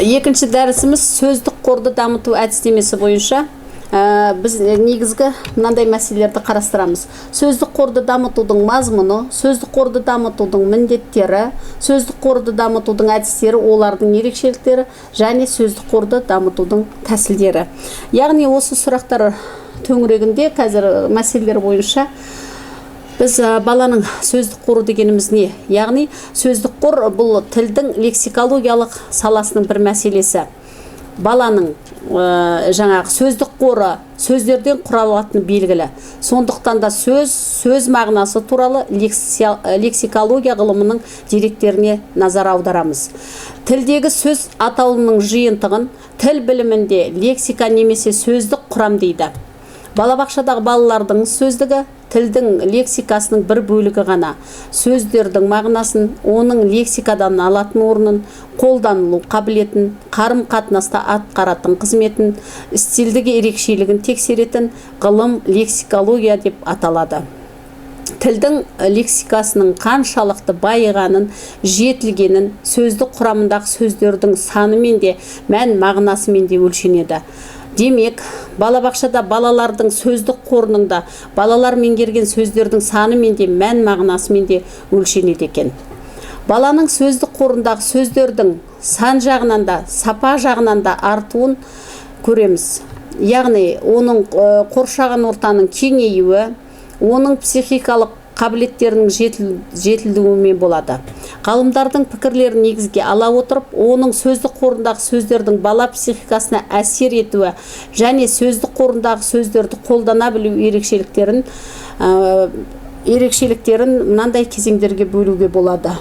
Екінші дәрісіміз сөздік қорды дамыту әдістемесі бойынша біз негізгі мынандай мәселелерді қарастырамыз: сөздік қорды дамытудың мазмұны, сөздік қорды дамытудың міндеттері, сөздік қорды дамытудың әдістері, олардың ерекшеліктері және сөздік қорды дамытудың тәсілдері. Яғни осы сұрақтар төңірегінде қазір мәселелер бойынша біз баланың сөздік қоры дегеніміз не? Яғни сөздік қор — бұл тілдің лексикологиялық саласының бір мәселесі. Баланың жаңағы сөздік қоры сөздерден құралатыны белгілі. Сондықтан да сөз мағынасы туралы лексикология ғылымының деректеріне назар аударамыз. Тілдегі сөз атаулының жиынтығын тіл білімінде лексика немесе сөздік құрам дейді. Балабақшадағы балалардың сөздігі тілдің лексикасының бір бөлігі ғана. Сөздердің мағынасын, оның лексикадан алатын орнын, қолданылу қабілетін, қарым қатынаста атқаратын қызметін, стильдік ерекшелігін тексеретін ғылым лексикология деп аталады. Тілдің лексикасының қаншалықты байығанын, жетілгенін сөздік құрамындағы сөздердің санымен де, мән мағынасымен де өлшенеді. Демек, балабақшада балалардың сөздік қорының да балалар меңгерген сөздердің санымен де, мән мағынасымен де өлшенеді екен. Баланың сөздік қорындағы сөздердің сан жағынан да, сапа жағынан да артуын көреміз. Яғни оның қоршаған ортаның кеңеюі, оның психикалық қабілеттерінің жетілуімен болады. Ғалымдардың пікірлерін негізге ала отырып, оның сөздік қорындағы сөздердің бала психикасына әсер етуі және сөздік қорындағы сөздерді қолдана білу ерекшеліктерін мынандай кезеңдерге бөлуге болады.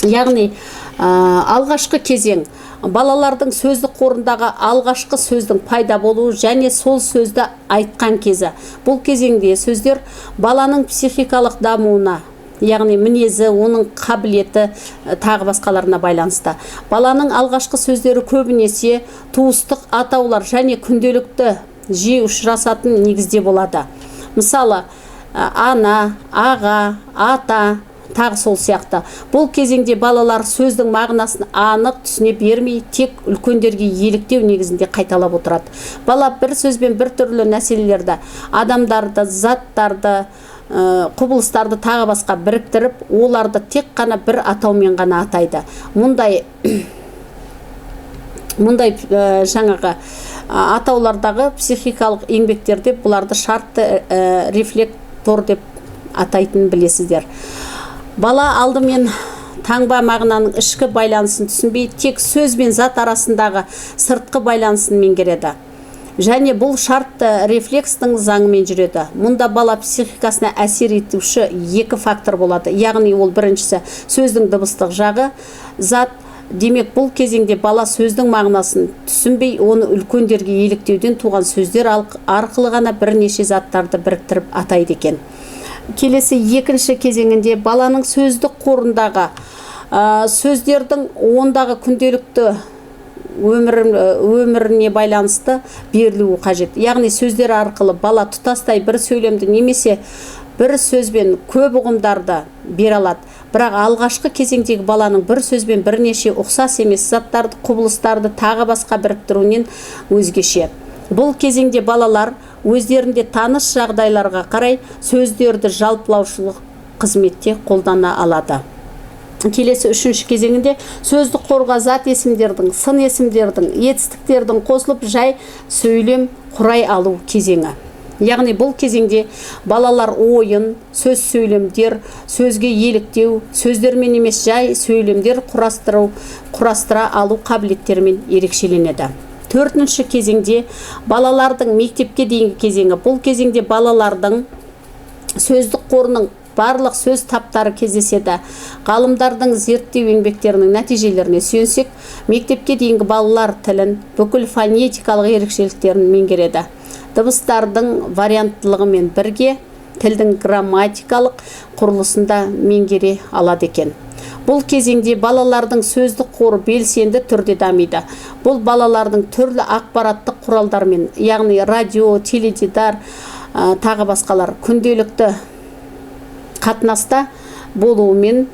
Яғни алғашқы кезең — балалардың сөздік қорындағы алғашқы сөздің пайда болуы және сол сөзді айтқан кезі. Бұл кезеңде сөздер баланың психикалық дамуына, яғни мінезі, оның қабілеті, тағы басқаларына байланысты. Баланың алғашқы сөздері көбінесе туыстық атаулар және күнделікті жиі ұшырасатын негізде болады. Мысалы, ана, аға, ата, тағы сол сияқты. Бұл кезеңде балалар сөздің мағынасын анық түсіне бермей, тек үлкендерге еліктеу негізінде қайталап отырады. Бала бір сөзбен бір түрлі нәрселерді, адамдарды, заттарды, құбылыстарды, тағы басқа біріктіріп, оларды тек қана бір атаумен ғана атайды. Мұндай жаңағы атаулардағы психикалық еңбектерде бұларды шартты рефлектор деп атайтынын білесіздер. Бала алдымен таңба мағынаның ішкі байланысын түсінбей, тек сөз бен зат арасындағы сыртқы байланысын меңгереді және бұл шартты рефлекстің заңымен жүреді. Мұнда бала психикасына әсер етуші екі фактор болады. Яғни ол біріншісі — сөздің дыбыстық жағы, зат. Демек, бұл кезеңде бала сөздің мағынасын түсінбей, оны үлкендерге еліктеуден туған сөздер арқылы ғана бірнеше заттарды біріктіріп атайды екен. Келесі екінші кезеңінде баланың сөздік қорындағы сөздердің ондағы күнделікті өміріне байланысты берілуі қажет. Яғни сөздер арқылы бала тұтастай бір сөйлемді немесе бір сөзбен көп ұғымдарды бере алады. Бірақ алғашқы кезеңдегі баланың бір сөзбен бірнеше ұқсас емес заттарды, құбылыстарды, тағы басқа біріктіруінен өзгеше. Бұл кезеңде балалар өздерінде таныс жағдайларға қарай сөздерді жалпылаушылық қызметте қолдана алады. Келесі үшінші кезеңінде сөздік қорға зат есімдердің, сын есімдердің, етістіктердің қосылып, жай сөйлем құрай алу кезеңі. Яғни бұл кезеңде балалар ойын, сөз сөйлемдер, сөзге еліктеу, сөздермен емес жай сөйлемдер құрастыра алу қабілеттерімен ерекшеленеді. Төртінші кезеңде балалардың мектепке дейінгі кезеңі. Бұл кезеңде балалардың сөздік қорының барлық сөз таптары кездеседі. Ғалымдардың зерттеу еңбектерінің нәтижелеріне сүйенсек, мектепке дейінгі балалар тілін бүкіл фонетикалық ерекшеліктерін меңгереді. Дыбыстардың варианттылығымен бірге тілдің грамматикалық құрылысын да меңгере алады екен. Бұл кезеңде балалардың сөздік қоры белсенді түрде дамиды. Бұл балалардың түрлі ақпараттық құралдармен, яғни радио, теледидар, тағы басқалар күнделікті қатынаста болуымен.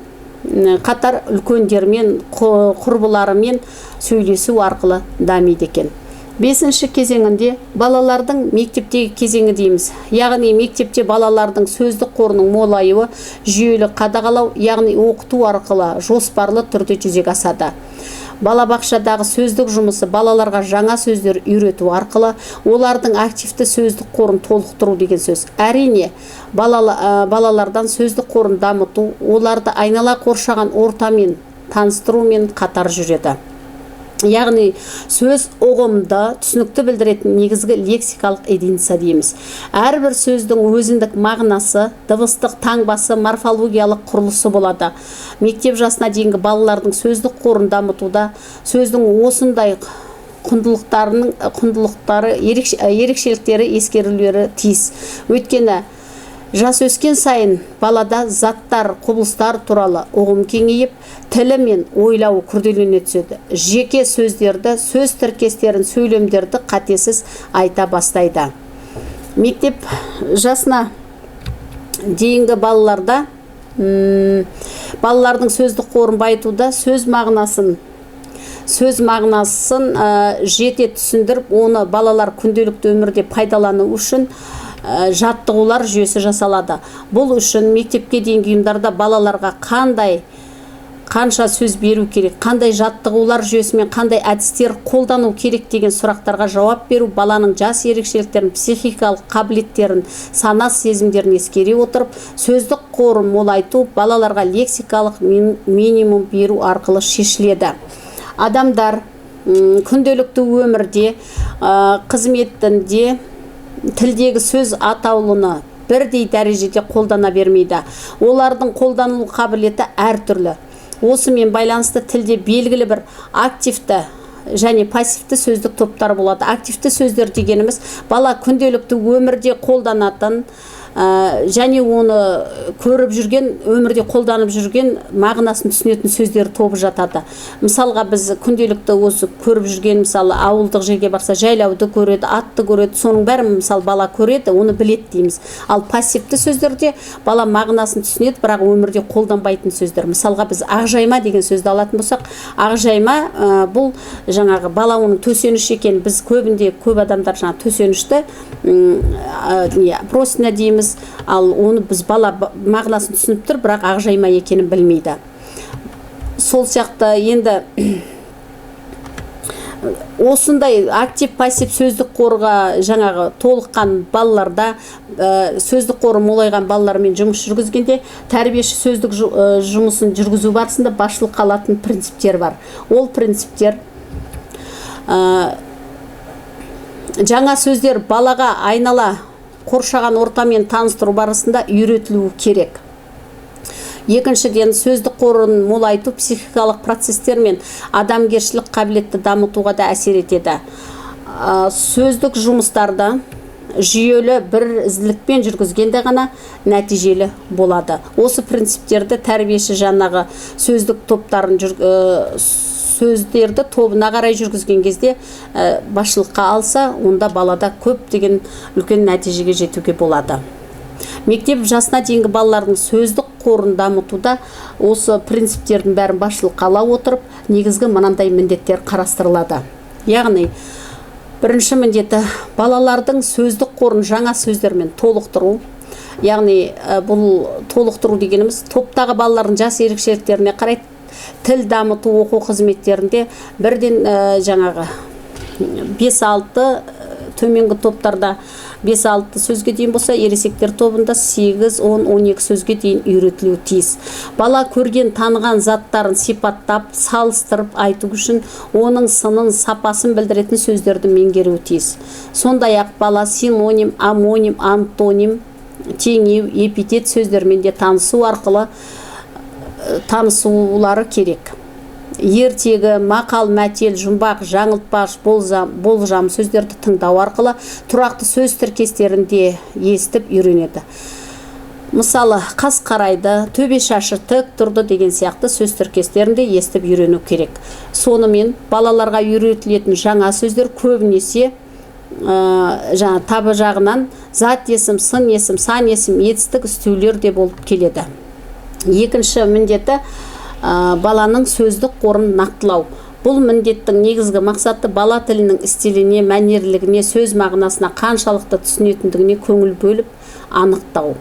қатар үлкендермен, құрбыларымен сөйлесу арқылы дамиды екен. Бесінші кезеңінде балалардың мектептегі кезеңі дейміз. Яғни мектепте балалардың сөздік қорының молаюы жүйелі қадағалау, яғни оқыту арқылы жоспарлы түрде жүзеге асады. Балабақшадағы сөздік жұмысы балаларға жаңа сөздер үйрету арқылы олардың активті сөздік қорын толықтыру деген сөз. Әрине, балалардан сөздік қорын дамыту оларды айнала қоршаған ортамен таныстырумен қатар жүреді. Яғни сөз ұғымды, түсінікті білдіретін негізгі лексикалық единица дейміз. Әрбір сөздің өзіндік мағынасы, дыбыстық таңбасы, морфологиялық құрылысы болады. Мектеп жасына дейінгі балалардың сөздік қорын дамытуда сөздің осындай құндылықтары, ерекшеліктері ескерілулері тиіс. Өйткені жас өскен сайын балада заттар, құбылыстар туралы ұғым кеңейіп, тілі мен ойлауы күрделене түседі. Жеке сөздерді, сөз тіркестерін, сөйлемдерді қатесіз айта бастайды. Мектеп жасына дейінгі балаларда балалардың сөздік қорын байытуда сөз мағынасын жете түсіндіріп, оны балалар күнделікті өмірде пайдалану үшін жаттығулар жүйесі жасалады. Бұл үшін мектепке дейінгі ұйымдарда балаларға қандай, қанша сөз беру керек, қандай жаттығулар жүйесімен қандай әдістер қолдану керек деген сұрақтарға жауап беру баланың жас ерекшеліктерін, психикалық қабілеттерін, сана сезімдерін ескере отырып, сөздік қорын молайту балаларға лексикалық минимум беру арқылы шешіледі. Адамдар күнделікті өмірде, қызметінде тілдегі сөз атаулыны бірдей дәрежеде қолдана бермейді. Олардың қолдану қабілеті әртүрлі. Осымен байланысты тілде белгілі бір активті және пассивті сөздік топтар болады. Активті сөздер дегеніміз бала күнделікті өмірде қолданатын және оны көріп жүрген, өмірде қолданып жүрген, мағынасын түсінетін сөздер тобы жатады. Мысалға, біз күнделікті осы көріп жүрген, мысалы, ауылдық жерге барса, жайлауды көреді, атты көреді, соның бәрін, мысалы, бала көреді, оны біледі дейміз. Ал пассивті сөздерде бала мағынасын түсінеді, бірақ өмірде қолданбайтын сөздер. Мысалға, біз ақжайма деген сөзді алатын болсақ, ақжайма, бұл жаңағы бала оның төсеніш екен. Біз көбінде, көп адамдар жаңағы төсенішті не, простыня дейміз. Ал оны біз бала мағынасын түсініп тұр, бірақ ақжайма екенін білмейді. Сол сияқты енді осындай актив, пассив сөздік қорға жаңағы толыққан балаларда, сөздік қоры молайған балалармен жұмыс жүргізгенде тәрбиеші сөздік жұмысын жүргізу барысында басшылыққа алатын принциптер бар. Ол принциптер: жаңа сөздер балаға айнала қоршаған ортамен таныстыру барысында үйретілуі керек. Екіншіден, сөздік қорын молайту психикалық процестер мен адамгершілік қабілетті дамытуға да әсер етеді. Сөздік жұмыстарды жүйелі бір ізділікпен жүргізгенде ғана нәтижелі болады. Осы принциптерді тәрбиеші жаңағы сөздік топтарын сөздерді тобына қарай жүргізген кезде басшылыққа алса, онда балада көптеген үлкен нәтижеге жетуге болады. Мектеп жасына дейінгі балалардың сөздік қорын дамытуда осы принциптердің бәрін басшылыққа ала отырып, негізгі мынандай міндеттер қарастырылады. Яғни бірінші міндеті – балалардың сөздік қорын жаңа сөздермен толықтыру. Яғни бұл толықтыру дегеніміз топтағы балалардың жас ерекшеліктеріне қарай тіл дамыту оқу қызметтерінде бірден жаңағы 5-6, төменгі топтарда 5-6 сөзге дейін болса, ересектер тобында 8, 10, 12 сөзге дейін үйретілуі тиіс. Бала көрген, таныған заттарын сипаттап, салыстырып айту үшін оның сынын, сапасын білдіретін сөздерді меңгеруі тиіс. Сондай ақ бала синоним, омоним, антоним, теңеу, эпитет сөздермен де танысу арқылы танысулары керек. Ертегі, мақал мәтел, жұмбақ, жаңылтпаш, болжам сөздерді тыңдау арқылы тұрақты сөз тіркестерін де естіп үйренеді. Мысалы, қас қарайды, төбе шашы тік тұрды деген сияқты сөз тіркестерін де естіп үйрену керек. Сонымен балаларға үйретілетін жаңа сөздер көбінесе жаңа табы жағынан зат есім, сын есім, сан есім, етістік үстеулер де болып келеді. Екінші міндеті Баланың сөздік қорын нақтылау. Бұл міндеттің негізгі мақсаты бала тілінің стиліне, мәнерлілігіне, сөз мағынасына қаншалықты түсінетіндігіне көңіл бөліп анықтау.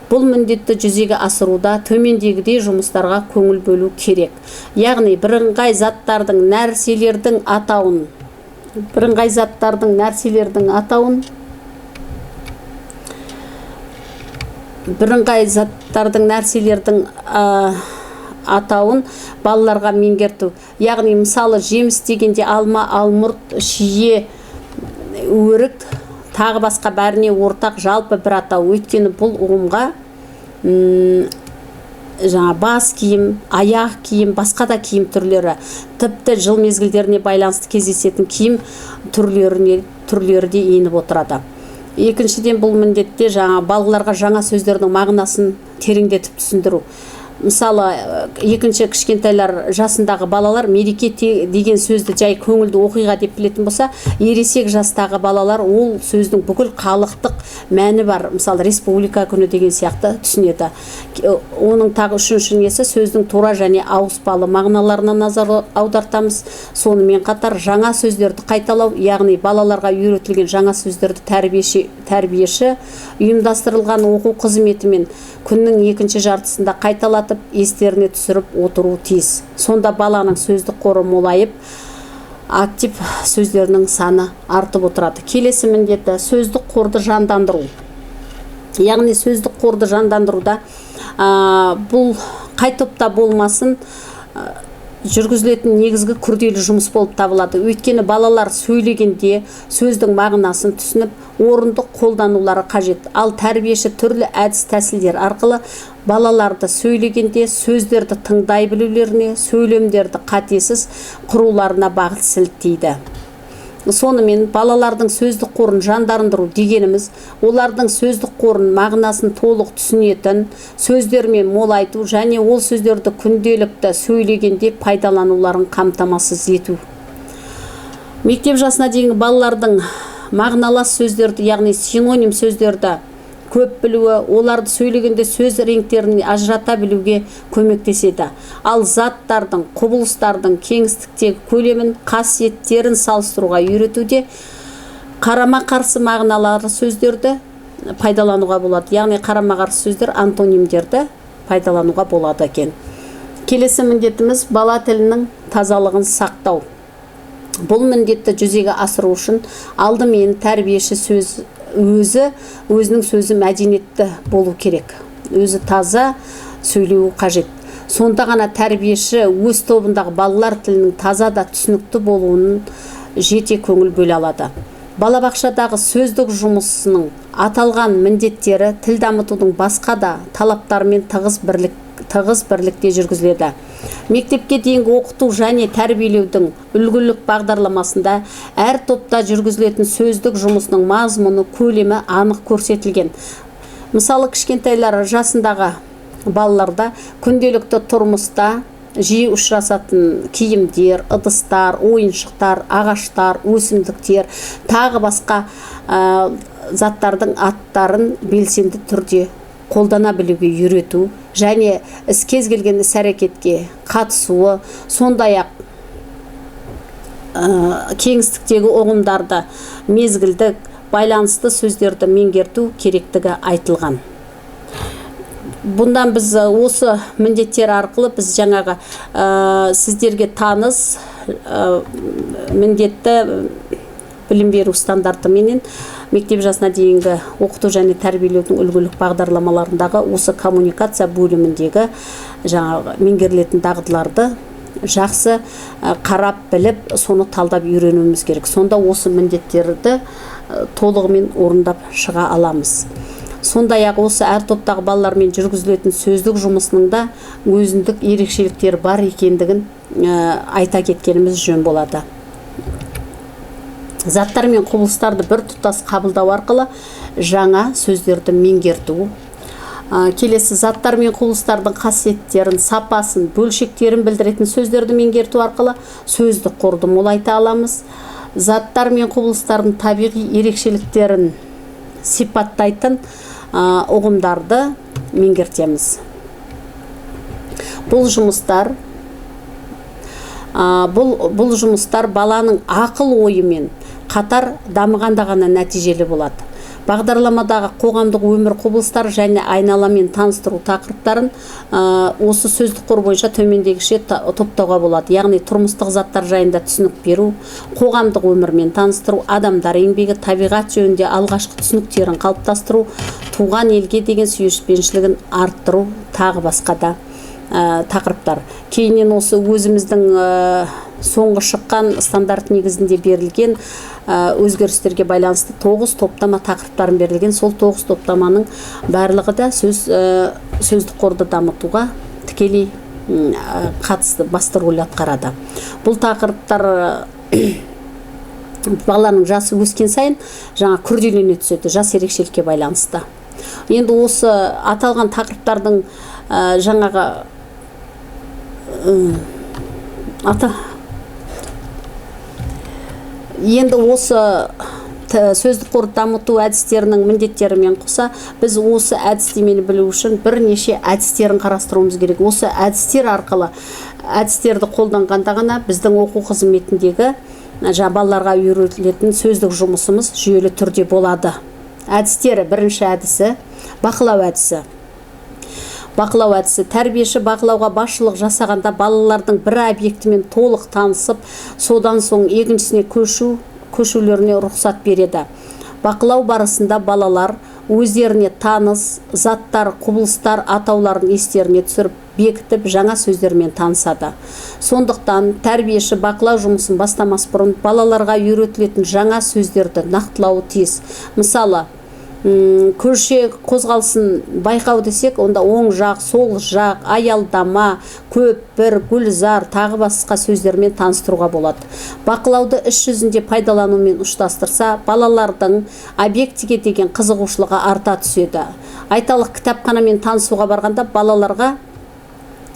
Бұл міндетті жүзеге асыруда төмендегідей жұмыстарға көңіл бөлу керек. Яғни бірыңғай заттардың, нәрселердің атауын, бірыңғай заттардың, нәрселердің атауын, бірыңғай заттардың, нәрселердің атауын балаларға меңгерту. Яғни мысалы жеміс дегенде алма, алмұрт, шие, өрік, тағы басқа бәріне ортақ жалпы бір атау. Өйткені бұл ұғымға жаңа бас киім, аяқ киім, басқа да киім түрлері, тіпті жыл мезгілдеріне байланысты кездесетін киім түрлері де еніп отырады. Екіншіден, бұл міндетте жаңа балаларға жаңа сөздердің мағынасын тереңдетіп түсіндіру. Мысалы, екінші кішкентайлар жасындағы балалар мереке деген сөзді жай көңілді оқиға деп білетін болса, ересек жастағы балалар ол сөздің бүкіл халықтық мәні бар, мысалы республика күні деген сияқты түсінеді. Оның тағы үшінші несі, сөздің тура және ауыспалы мағыналарына назар аудартамыз. Сонымен қатар жаңа сөздерді қайталау, яғни балаларға үйретілген жаңа сөздерді тәрбиеші ұйымдастырылған оқу қызметімен күннің екінші жартысында қайталатып, естеріне түсіріп отыру тиіс. Сонда баланың сөздік қоры молайып, актив сөздерінің саны артып отырады. Келесі міндеті сөздік қорды жандандыру. Яғни сөздік қорды жандандыруда бұл қай топта болмасын жүргізілетін негізгі күрделі жұмыс болып табылады. Өйткені балалар сөйлегенде сөздің мағынасын түсініп, орынды қолданулары қажет. Ал тәрбиеші түрлі әдіс тәсілдер арқылы балаларды сөйлегенде сөздерді тыңдай білулеріне, сөйлемдерді қатесіз құруларына бағыт сілтейді. Сонымен балалардың сөздік қорын жандандыру дегеніміз олардың сөздік қорын мағынасын толық түсінетін сөздермен молайту және ол сөздерді күнделікті сөйлегенде пайдалануларын қамтамасыз ету. Мектеп жасына дейінгі балалардың мағыналас сөздерді, яғни синоним сөздерді көп білуі, оларды сөйлегенде сөз реңктерін ажырата білуге көмектеседі. Ал заттардың, құбылыстардың кеңістіктегі көлемін, қасиеттерін салыстыруға үйретуде қарама-қарсы мағыналары сөздерді пайдалануға болады. Яғни қарама-қарсы сөздер, антонимдерді пайдалануға болады екен. Келесі міндетіміз бала тілінің тазалығын сақтау. Бұл міндетті жүзеге асыру үшін алдымен тәрбиеші сөз өзі, өзінің сөзі мәдениетті болу керек. Өзі таза сөйлеуі қажет. Сонда ғана тәрбиеші өз тобындағы балалар тілінің таза да түсінікті болуын жете көңіл бөле алады. Балабақшадағы сөздік жұмысының аталған міндеттері тіл дамытудың басқа да талаптарымен тығыз бірлікте жүргізіледі. Мектепке дейінгі оқыту және тәрбиелеудің үлгілік бағдарламасында әр топта жүргізілетін сөздік жұмысының мазмұны, көлемі анық көрсетілген. Мысалы, кішкентайлар жасындағы балаларда күнделікті тұрмыста жиі ұшырасатын киімдер, ыдыстар, ойыншықтар, ағаштар, өсімдіктер, тағы басқа заттардың аттарын белсенді түрде қолдана білуге үйрету және кез келген іс-әрекетке қатысуы, сондай-ақ кеңістіктегі ұғымдарды, мезгілдік байланысты сөздерді меңгерту керектігі айтылған. Бұндан біз осы міндеттер арқылы біз жаңағы сіздерге таныс міндетті білім беру стандарты менен мектеп жасына дейінгі оқыту және тәрбиелеудің үлгілік бағдарламаларындағы осы коммуникация бөліміндегі жаңағы меңгерілетін дағдыларды жақсы қарап біліп, соны талдап үйренуіміз керек. Сонда осы міндеттерді толығымен орындап шыға аламыз. Сондай-ақ осы әр топтағы балалармен жүргізілетін сөздік жұмысының да өзіндік ерекшеліктері бар екендігін айта кеткеніміз жөн болады. Заттар мен құбылыстарды бір тұтас қабылдау арқылы жаңа сөздерді меңгерту. Келесі заттар мен құбылыстардың қасиеттерін, сапасын, бөлшектерін білдіретін сөздерді меңгерту арқылы сөздік қорды молайта аламыз. Заттар мен құбылыстардың табиғи ерекшеліктерін сипаттайтын ұғымдарды меңгертеміз. Бұл жұмыстар Бұл жұмыстар баланың ақыл ойымен қатар дамығанда ғана нәтижелі болады. Бағдарламадағы қоғамдық өмір құбылыстары және айналамен таныстыру тақырыптарын осы сөздік қор бойынша төмендегіше топтауға болады. Яғни тұрмыстық заттар жайында түсінік беру, қоғамдық өмірмен таныстыру, адамдар еңбегі, табиғат жөнінде алғашқы түсініктерін қалыптастыру, туған елге деген сүйіспеншілігін арттыру, тағы басқа да тақырыптар. Кейіннен осы өзіміздің соңғы шыққан стандарт негізінде берілген өзгерістерге байланысты 9 топтама тақырыптарын берілген. Сол 9 топтаманың барлығы да сөздік қорды дамытуға тікелей қатысты басты рөл атқарады. Бұл тақырыптар баланың жасы өскен сайын жаңа күрделене түседі, жас ерекшелікке байланысты. Енді осы аталған тақырыптардың жаңағы ата енді осы сөздік қорды дамыту әдістерінің міндеттерімен қоса біз осы әдістемені білу үшін бірнеше әдістерін қарастыруымыз керек. Осы әдістер арқылы, әдістерді қолданғанда ғана біздің оқу қызметіндегі жаңа балаларға үйретілетін сөздік жұмысымыз жүйелі түрде болады. Әдістері: бірінші әдісі – бақылау әдісі. Бақылау әдісі: тәрбиеші бақылауға басшылық жасағанда балалардың бір объектімен толық танысып, содан соң екіншісіне көшулеріне рұқсат береді. Бақылау барысында балалар өздеріне таныс заттар, құбылыстар атауларын естеріне түсіріп, бекітіп, жаңа сөздермен танысады. Сондықтан тәрбиеші бақылау жұмысын бастамас бұрын балаларға үйретілетін жаңа сөздерді нақтылауы тиіс. Мысалы, көше қозғалысын байқау десек, онда оң жақ, сол жақ, аялдама, көпір, гүлзар, тағы басқа сөздермен таныстыруға болады. Бақылауды іс жүзінде пайдаланумен ұштастырса, балалардың объектіге деген қызығушылығы арта түседі. Айталық, кітапханамен танысуға барғанда балаларға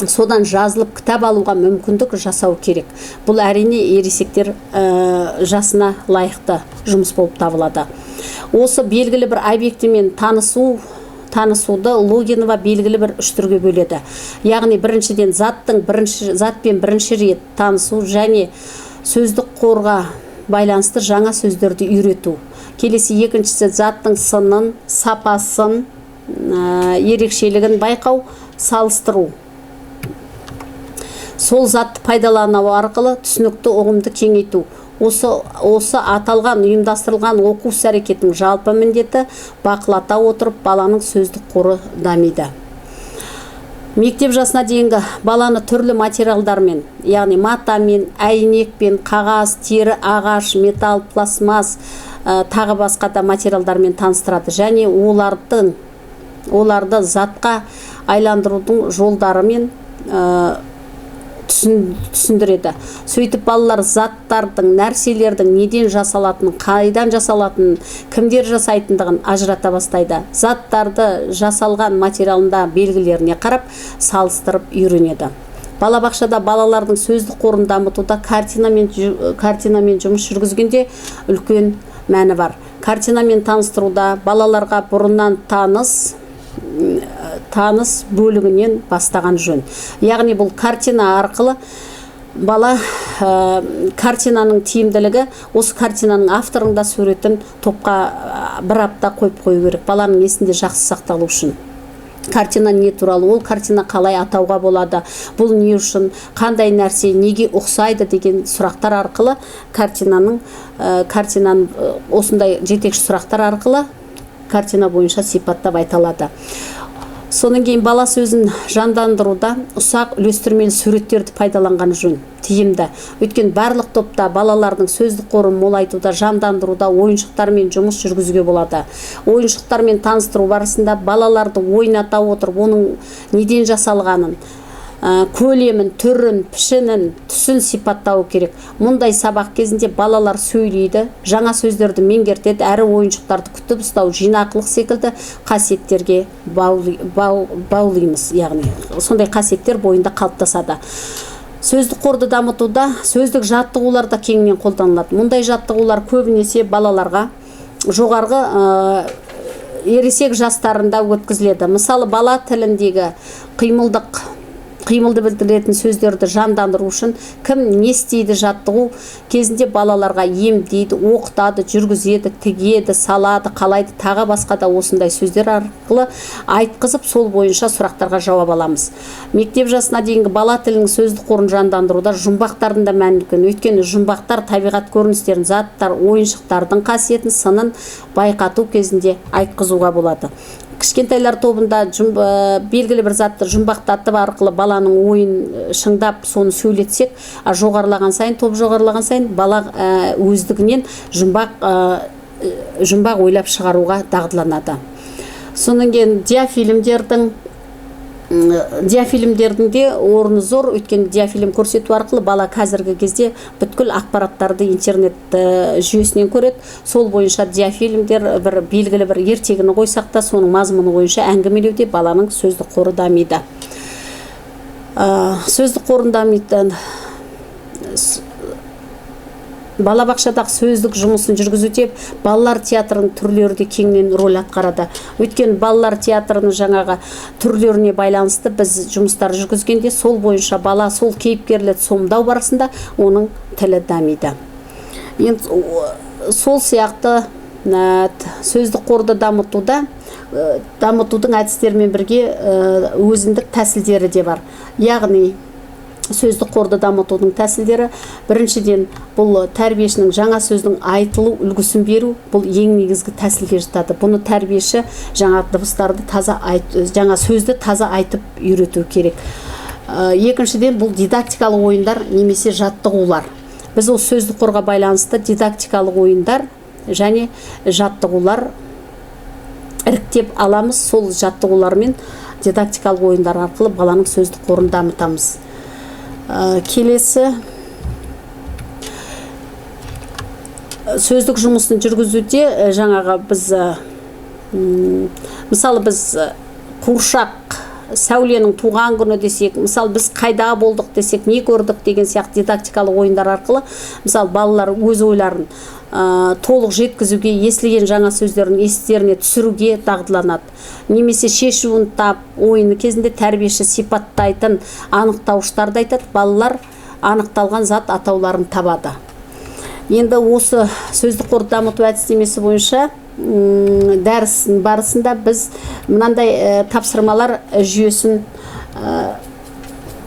содан жазылып кітап алуға мүмкіндік жасау керек. Бұл, әрине, ересектер жасына лайықты жұмыс болып табылады. Осы белгілі бір объектімен танысуды Логинова белгілі бір үш түрге бөледі. Яғни біріншіден, заттың бірінші затпен бірінші рет танысу және сөздік қорға байланысты жаңа сөздерді үйрету. Келесі екіншісі – заттың сынын, сапасын, ерекшелігін байқау, салыстыру, сол затты пайдалану арқылы түсінікті, ұғымды кеңейту. Осы аталған ұйымдастырылған оқу іс әрекетінің жалпы міндеті – бақылата отырып, баланың сөздік қоры дамиды. Мектеп жасына дейінгі баланы түрлі материалдармен, яғни матамен, әйнекпен, қағаз, тері, ағаш, металл, пластмасс, тағы басқа да материалдармен таныстырады және оларды затқа айландырудың жолдарымен түсіндіреді. Сөйтіп балалар заттардың, нәрселердің неден жасалатынын, қайдан жасалатынын, кімдер жасайтындығын ажырата бастайды. Заттарды жасалған материалында белгілеріне қарап, салыстырып үйренеді. Балабақшада балалардың сөздік қорын дамытуда картинамен жұмыс жүргізгенде үлкен мәні бар. Картинамен таныстыруда балаларға бұрыннан таныс бөлігінен бастаған жөн. Яғни бұл картина арқылы бала картинаның тиімділігі, осы картинаның авторының да суретін топқа бір апта қойып қою керек, баланың есінде жақсы сақталу үшін. Картина не туралы, ол картина қалай атауға болады, бұл не үшін, қандай нәрсе, неге ұқсайды деген сұрақтар арқылы картинаның осындай жетекші сұрақтар арқылы картина бойынша сипаттап айта алады. Содан кейін бала сөзін жандандыруда ұсақ үлестірмелі суреттерді пайдаланған жөн, тиімді. Өйткені барлық топта балалардың сөздік қорын молайтуда, жандандыруда ойыншықтармен жұмыс жүргізуге болады. Ойыншықтармен таныстыру барысында балаларды ойната отырып, оның неден жасалғанын, көлемін, түрін, пішінін, түсін сипаттауы керек. Мұндай сабақ кезінде балалар сөйлейді, жаңа сөздерді меңгертеді әрі ойыншықтарды күтіп ұстау, жинақылық секілді қасиеттерге баулимыз, яғни сондай қасиеттер бойында қалыптасады. Сөздік қорды дамытуда сөздік жаттығулар да кеңінен қолданылады. Мұндай жаттығулар көбінесе балаларға жоғарғы ересек жастарында өткізіледі. Мысалы, бала тіліндегі қимылдық Қимылды білдіретін сөздерді жандандыру үшін кім не істейді жаттығу кезінде балаларға емдейді, оқытады, жүргізеді, тігеді, салады, қалайды, тағы басқа да осындай сөздер арқылы айтқызып, сол бойынша сұрақтарға жауап аламыз. Мектеп жасына дейінгі бала тілінің сөздік қорын жандандыруда жұмбақтардың да мәні үлкен. Өйткені жұмбақтар табиғат көріністерін, заттар, ойыншықтардың қасиетін, сынын байқату кезінде айтқызуға болады. Кішкентайлар тобында белгілі бір затты жұмбақтатып арқылы баланың ойын шыңдап, соны сөйлетсек, а жоғарылаған сайын, топ жоғарылаған сайын бала өздігінен жұмбақ ойлап шығаруға дағдыланады. Содан кейін диафильмдердің де орны зор, өйткені диафильм көрсету арқылы бала қазіргі кезде бүткіл ақпараттарды интернет жүйесінен көреді. Сол бойынша диафильмдер, бір белгілі бір ертегіні қойсақ та, соның мазмұны бойынша әңгімелеуде баланың сөздік қоры дамиды. Сөздік қорын дамиды. Балабақшадағы сөздік жұмысын жүргізуде балалар театрының түрлері де кеңінен рөл атқарады. Өйткені балалар театрының жаңағы түрлеріне байланысты біз жұмыстар жүргізгенде, сол бойынша бала сол кейіпкерлерді сомдау барысында оның тілі дамиды. Енді сол сияқты сөздік қорды дамытудың әдістерімен бірге өзіндік тәсілдері де бар. Яғни сөздік қорды дамытудың тәсілдері: біріншіден, бұл тәрбиешінің жаңа сөздің айтылу үлгісін беру, бұл ең негізгі тәсілге жатады. Бұны тәрбиеші жаңа дыбыстарды таза айт, жаңа сөзді таза айтып үйрету керек. Екіншіден, бұл дидактикалық ойындар немесе жаттығулар. Біз осы сөздік қорға байланысты дидактикалық ойындар және жаттығулар іріктеп аламыз. Сол жаттығулар мен дидактикалық ойындар арқылы баланың сөздік қорын дамытамыз. Келесі сөздік жұмысын жүргізуде жаңағы біз, мысалы, біз қуыршақ, Сәуленің туған күні десек, мысалы, біз қайда болдық десек, не көрдік деген сияқты дидактикалық ойындар арқылы, мысалы, балалар өз ойларын толық жеткізуге, естілген жаңа сөздерін естеріне түсіруге дағдыланады. Немесе шешуін тап ойыны кезінде тәрбиеші сипаттайтын анықтауыштарды айтады, балалар анықталған зат атауларын табады. Енді осы сөздік қорды дамыту әдістемесі бойынша дәрістің барысында біз мынандай тапсырмалар жүйесін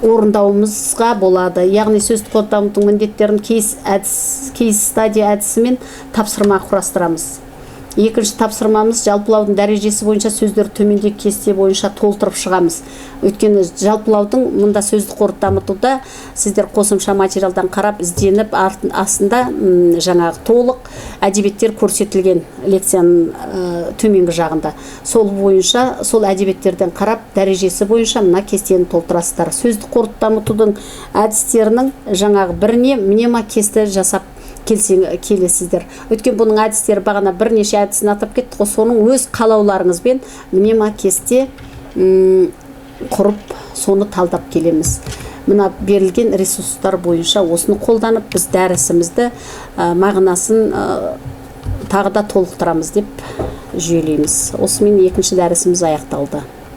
орындауымызға болады. Яғни сөздік қорды дамытудың міндеттерін кейс әдіс, кейс стадия әдісімен тапсырма құрастырамыз. Екінші тапсырмамыз: жалпылаудың дәрежесі бойынша сөздерді төмендегі кесте бойынша толтырып шығамыз. Өйткені жалпылаудың мұнда сөздік қорды дамытуда сіздер қосымша материалдан қарап, ізденіп, астында жаңағы толық әдебиеттер көрсетілген лекцияның төменгі жағында. Сол бойынша, сол әдебиеттерден қарап, дәрежесі бойынша мына кестені толтырасыздар. Сөздік қорды дамытудың әдістерінің жаңағы біріне мнемо кесте жасап келсең келесіздер. Өйткені бұның әдістері, бағана бірнеше әдісін атап кеттік қой, соның өз қалауларыңызбен мнемо кесте құрып, соны талдап келеміз. Мына берілген ресурстар бойынша осыны қолданып, біз дәрісімізді мағынасын тағы да толықтырамыз деп жүйелейміз. Осымен екінші дәрісіміз аяқталды.